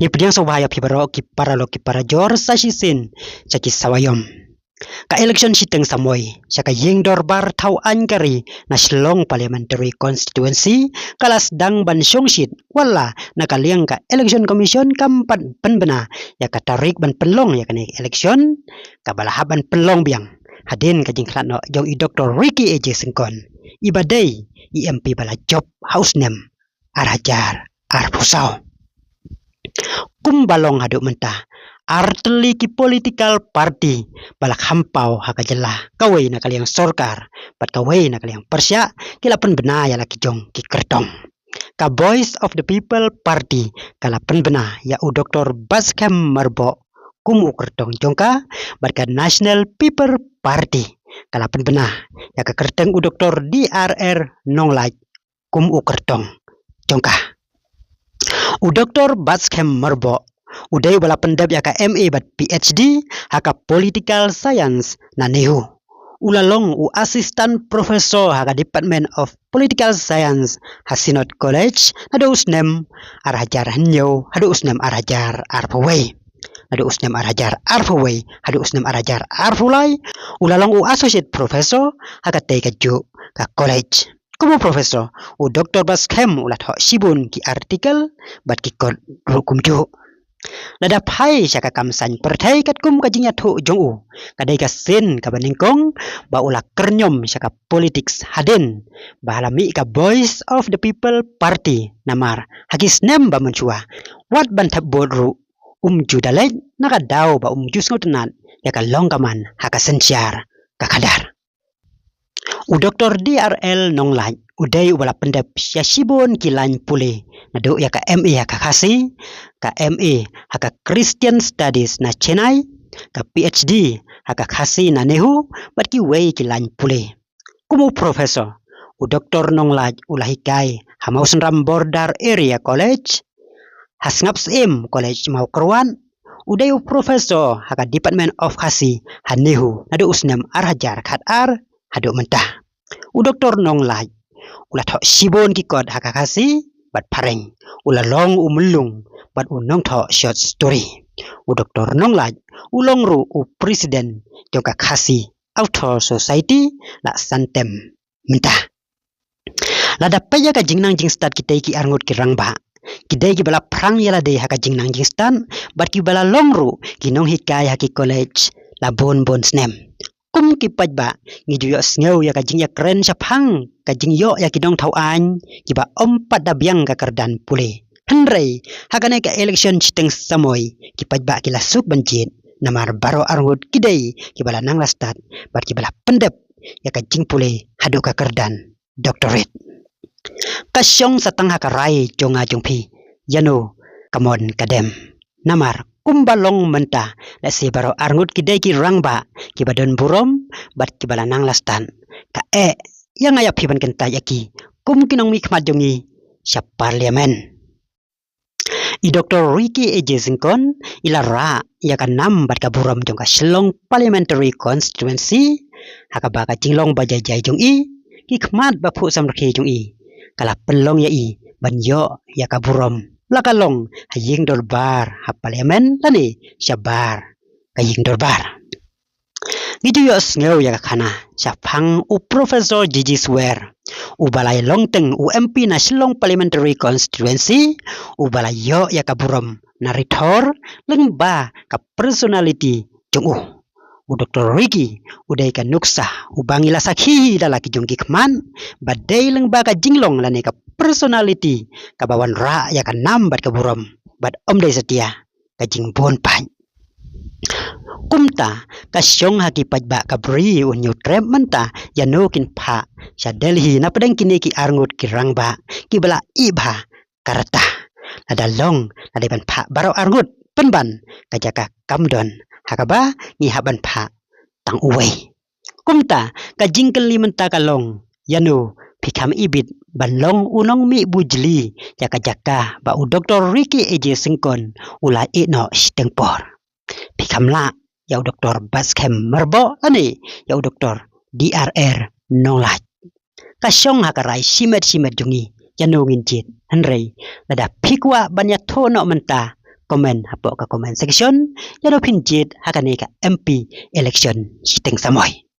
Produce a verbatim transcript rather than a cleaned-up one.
Ngi pdiang sngewbha ïa phi baroh ki paralok ki parajor sa shisien sha ki sawa ïom. Ka election shiteng samoi sha ka ïing dorbar thaw aiñ ka ri na Shillong Parliamentary Constituency ka la sdang ban shongshit, wat la na ka liang ka Election Commission kam pat pynbna ïa ka tarik ban pynlong ïa kane ka election, kaba la hap ban pynlong biang hadien ka jingkhlad noh jong i Doctor Ricky A J Syngkon, iba dei i M P ba la jop ha u snem ar hajar arphew saw. Kumba long haduh mynta, artylli ki political party ba la kham paw ha ka jylla, kawei na ka liang sorkar bad kawei na ka liang pyrshah, ki la pynbna ïa la ki jong ki kyrtong. Ka Voice of the People Party ka la pynbna ïa u Doctor Batskhem Myrboh kum u kyrtong jong ka, bad ka National People Party ka la pynbna ïa ka kyrteng u Doctor D R R Nonglait kum u kyrtong jong ka. U Doctor Batskhem Myrboh u dei uba la pyndep ïa ka M A bad P H D ha ka Political Science na NEHU. U la long u Assistant Professor ha ka Department of Political Science ha Synod College naduh u snem ar hajar hynñiew haduh u snem ar hajar arphew wei. Naduh u snem ar hajar arphew wei haduh u snem ar hajar arphew lai, u la long u Associate Professor ha katei kajuh ka college. Kum u professor, u Doctor Batskhem u la thoh shibun ki article bad ki kot ruh kumjuh. Lada phai sha ka kam saiñ pyrthei katkum ka jingïathuh jong u, ka dei ka sien kaba nyngkong ba u la kyrñiom sha ka politics hadien ba la mih ka Voice of the People Party, namar ha ki snem ba mynshuwa, wat ban thep vote ruh, um ju da leit na ka daw ba um ju sngewtynnat ïa ka long ka man ha ka synshar ka khadar. U Doctor D R L Nonglait u dei uba la pyndep ïa shibun ki lain pule, naduh ïa ka M A ha ka Khasi, ka M A ha ka Christian Studies na Chennai, ka P H D ha ka Khasi na NEHU, bad kiwei ki lain pule. Kum u professor, u Doctor Nonglait u la hikai ha Mawsynram Border Area College, ha Sngap Syiem College Mawkyrwat, u dei u professor ha ka Department of Khasi ha NEHU naduh u snem ar hajar khatar haduh mynta. U Doctor Nonglait u la thoh shibun ki kot ha ka Khasi bad phareng. U la long u myllung bad u nongthoh short story. U Doctor Nonglait u long ruh u president jong ka Khasi Author Society la san term mynta. Lada peit ïa ka jingnang jingstad kitei ki arngut ki rangbah, ki dei kiba la phrang ïa lade ha ka jingnang jingstad bad kiba la long ruh ki nonghikai ha ki college la bun bun snem. Kum ki paidbah, ngi ju ïohsngew ïa ka jingïakren shaphang ka jingïoh ïa ki nongthaw aiñ kiba ym pat da biang ka kyrdan pule. Hynrei ha kane ka election shiteng samoi, ki paidbah ki la suk ban jied, namar baroh arngut ki dei kiba la nang la stad bad kiba la pyndep ïa ka jingpule haduh ka kyrdan doctorate. Ka shong sa tang ha ka rai jong nga jong phi, ïano ka mon ka dem. Namar kumba long mynta, lehse baroh arngut ki dei ki rangbah kiba don burom bad kiba la nang la stad. Kaei, ïa nga ïa phi ban kyntait ïa ki kum ki nongmihkhmat jong ngi sha Parliament. I Doctor Ricky A J Syngkon i la rah ïa ka nam bad ka burom jong ka Shillong Parliamentary Constituency ha kaba ka jinglong ba jai jai jong i, ki khmat ba phuh samrkhie jong i, ka la pynlong ïa i ban ïoh ïa ka burom, la ka long ha ïing dorbar ha Parliament lane shabar ka ïing dorbar. Ngi ju ïohsngew ïa ka khana shaphang u Professor G G Swer, uba la long teng u M P na Shillong Parliamentary Constituency, uba la ïoh ïa ka burom na rithor lyngba ka personality jong u. U Doctor Ricky u dei ka nuksa uba ngi la sakhi da la ki jong ki khmat, ba dei lyngba ka jinglong lane ka personality kaba wanrah ïa ka nam bad ka burom, bad ym dei satia ka jingbun paid. Kumta, ka shong ha ki paidbah ka bri u Hynñiewtrep mynta ïano kin phah sha Delhi na pdeng kine ki arngut ki rangbah kiba la ih bha ka rta. Lada long, lada ban phah baroh arngut pynban, ka jaka kam don, ha kaba ngi hap ban phah tang uwei. Kumta, ka jingkylli mynta ka long, ïano phi kham ibit ban long u nongmih bujli ïa ka jaka ba u Doctor Ricky A J Syngkon u la ïeh noh shiteng por? Phi kham lah ïa u Doctor Batskhem Myrboh lane ïa u Doctor D R R Nonglait? Ka shong ha ka rai shimet shimet jong ngi ïano ngin jied. Hynrei lada phi kwah ban ïathuh noh mynta, comment hapoh ka comment section ïa ba phin jied ha kane ka M P election shiteng samoi.